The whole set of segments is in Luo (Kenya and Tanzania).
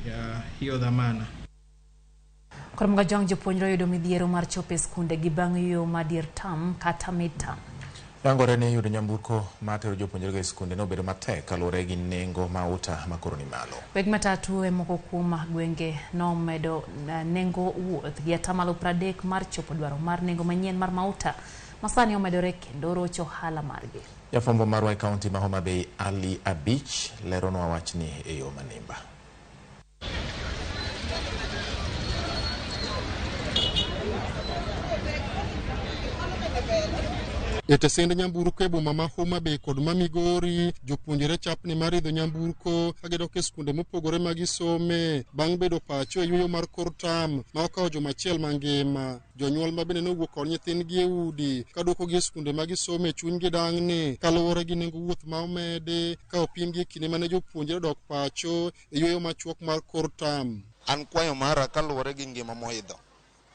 ya hiyo dhamana. Koro Jong jopuonjre oyudo midhiero mar chopo e skunde gi bang' yo ma dier term kata mid term. Yangore ni yudo nyamburko mar tero jopuonjrego e skunde nobedo matek kaluwore gi nengo mauta makoro ni malo. Weg matatu e moko kuom gwenge nomedo nengo wuoth gi 30% mar chopo dwaro mar nengo manyien mar mauta masani omedore kendo rocho ohala margi. Jafwambo marwa e kaunti ma Homa Bay Ali Abich leronwa wachni e yo manimba. E tesend nyamburko e boma ma Homa Bay kod ma Migori, jopuonjre chapni mar idho nyamburko ka gidok e skunde mopogore ma gisome bang' bedo pacho e yueyo mar kor tam ma okawo juma achiel mangima. Jonyuol ma bende nowuok kod nyithindgi e udi ka duokogi e skunde ma gisome chunygi dang'ni kaluwore gi nengo wuoth ma omedi ka opimgi e kinde mane jopuonjre odok pacho e yueyo machuok mar kor tam. An kwayo mara kaluwore gi ngima moidho,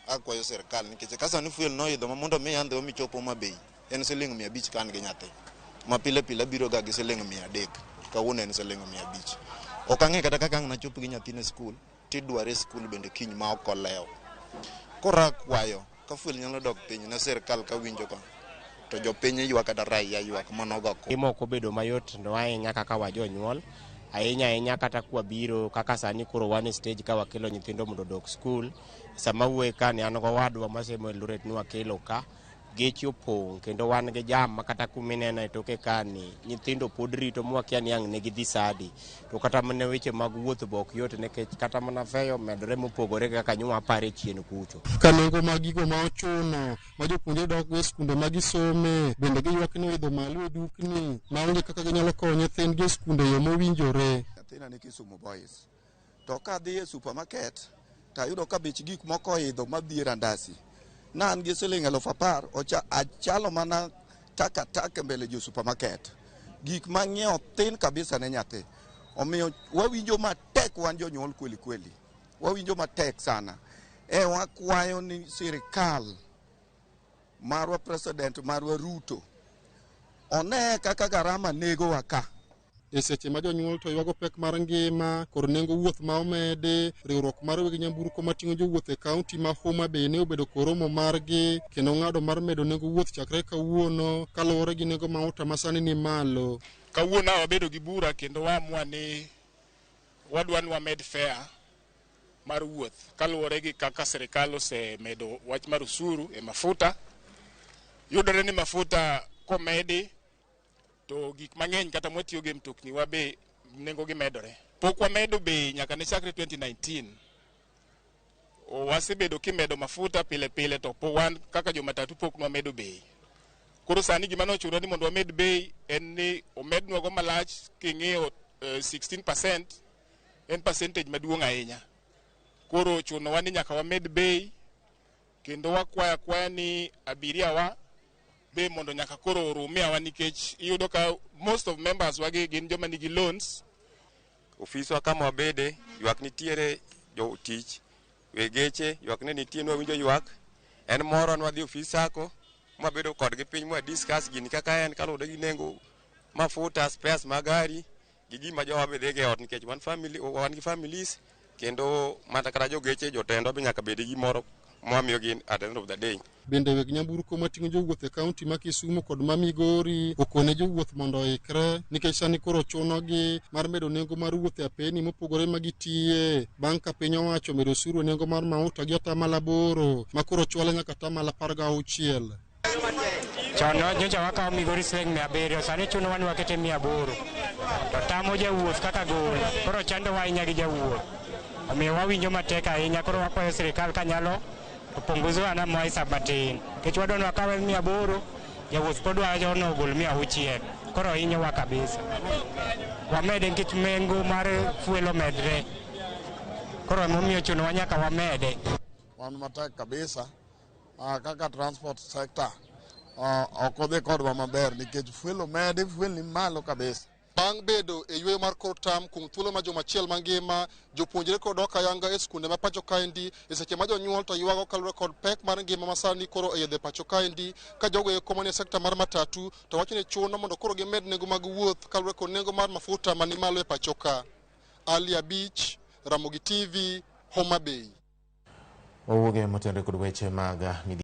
akwayo sirkal nikech ka sani fuel noidho ma mondo mi andhi michop Homa Bay en siling 500 ka an gi nyathi ma pile pile abiro ga gi siling 300, kawuono en siling 500. Ok ang'e kata kaka ang' nachop gi nyathina e skul tidware e skul bende kiny ma ok olewo. Koro akwayo ka fuel nyalo dok piny ne sirkal kawinjo ka to jopiny ywak kata raia ywak manogo. Ngima ok obedo mayot no ahinya kaka wajonyuol, ahinya ahinya kata kwabiro kaka sani koro wan e stage ka wakelo nyithindo mondo odok skul. Sama wuoye ka ni an gowadwa masemo Eldoret ni wakelo ka, geche opong' kendo wan gi jam ma kata kumineno e toke ka ni nyithindo pod rito mwakia ni ang' ne gidhi sadi. To kata mana weche mag wuoth be ok yot nikech kata mana feyo omedore mopogore kaka nyo wapare chien kucho. Ka nengo mag gigo ma ochuno ma jopuonjre dok go e skunde ma gisome bende giywak ni oidho malo e dukni maonge kaka ginyalo kowo nyithindgi e skunde e yo mowinjore. Nyathina ni Kisumu Boys, to kadhi e supermarket to ayudo ka bech gik moko oidho madhi e randasi. Na an gi siling 10,000, ocha achalo mana takataka mbele jo supermarket. Gik mang'iewo thin kabisa ne nyathi. Omiyo wawinjo matek wan jonyuol kweli kweli. Wawinjo matek sana. E wakwayo ni sirikal marwa president marwa Ruto one kaka garama negowa ka. E seche ma jonyuol to ywago pek mar ngima kod nengo wuoth ma omedi, riwruok mar weg nyamburko mating'o jowuoth e kaunti ma Homa Bay ne obedo kod romo margi kendo ng'ado mar medo nengo wuoth chakre kawuono kaluwore gi nengo mauta ma sani ni malo. Kawuono wabedo gi bura kendo waamua ni wadwa ni wamed fare mar wuoth kaluwore gi kaka sirikal osemedo wach mar osuru e mafuta. Yudore ni mafuta komedi to gik mang'eny kata mwatiyogo e mtokni wa be nengo gi medore. Pok wamedo bei nyaka ne chakre 2019. Wasebedo kimedo mafuta pile pile to po wan kaka jomatatu pok nwamedo bei. Koro sani gima nochuno ni mondo wamed bei en ni omednwago malach king'iyo 16% en percentage maduong' ahinya. Koro ochunowa ni nyaka wamed bei kendo wakwaya akwaya ni abiria wa be mondo nyaka koro orumiawa nikech iyudo ka most of members wagi gin joma nigi loans. Ofiswa kama wabede, ywak nitiere jotich, weg geche, ywak ne nitie nwawinjo ywak. En moro nwadhi ofis sacco, mwabedo kodgi piny mwa discuss gini kaka en kaluwore gi nengo mafuta, spares mag gari, gi gima jowa be dhigo e ot nikech wan family, wan gi families kendo mata kata jogeche jotendwa be nyaka bed gi gimoro mwamiyogi at the end of the day. Bende weg nyamburko mating'o jowuoth e kaunti ma Kisumu kod ma Migori okone jowuoth mondo oikre nikech sani koro chunogi mar medo nengo mar wuoth e apeni mopogore ma gitiye bang' ka piny owacho omedo osuru e nengo mar mauta gi 8% ma koro chwale nyaka 16%. Chon nyocha wakawo Migori siling 700, sani chunowa ni wakete 800. To tamo jawuoth kaka gol, koro chandowa ahinya gi jawuoth. Omiyo wawinjo matek ahinya, koro wakwayo sirikal kanyalo to punguzwa na maisa matin. Nikech wadwa ni wakawe 800, jawuoth pod wacho ni ogol 600. Koro hinyowa kabisa. Wamede nikech nengo mar fuel omedre. Koro emomiyo chunowa nyaka wamede. Wan matek kabisa. Kaka transport sector ok odhi kodwa maber nikech fuel omedi, fuel ni malo kabisa. Bang' bedo e yueyo mar kor term kuom thuolo ma juma achiel mangima, jopuonjre kod dok ayanga e skunde ma pacho kaendi e seche ma jonyuol to ywago kaluwore kod pek mar ngima ma sani koro oidho e pacho kaendi ka jogo eko manie sekta mar matatu to wacho ni chuno mondo koro gimed nengo mag wuoth kaluwore kod nengo mar mafuta mani malo e pacho ka. Ali Abich, Ramogi TV, Homa Bay. Wawuoge motenore kod weche mag midhiero.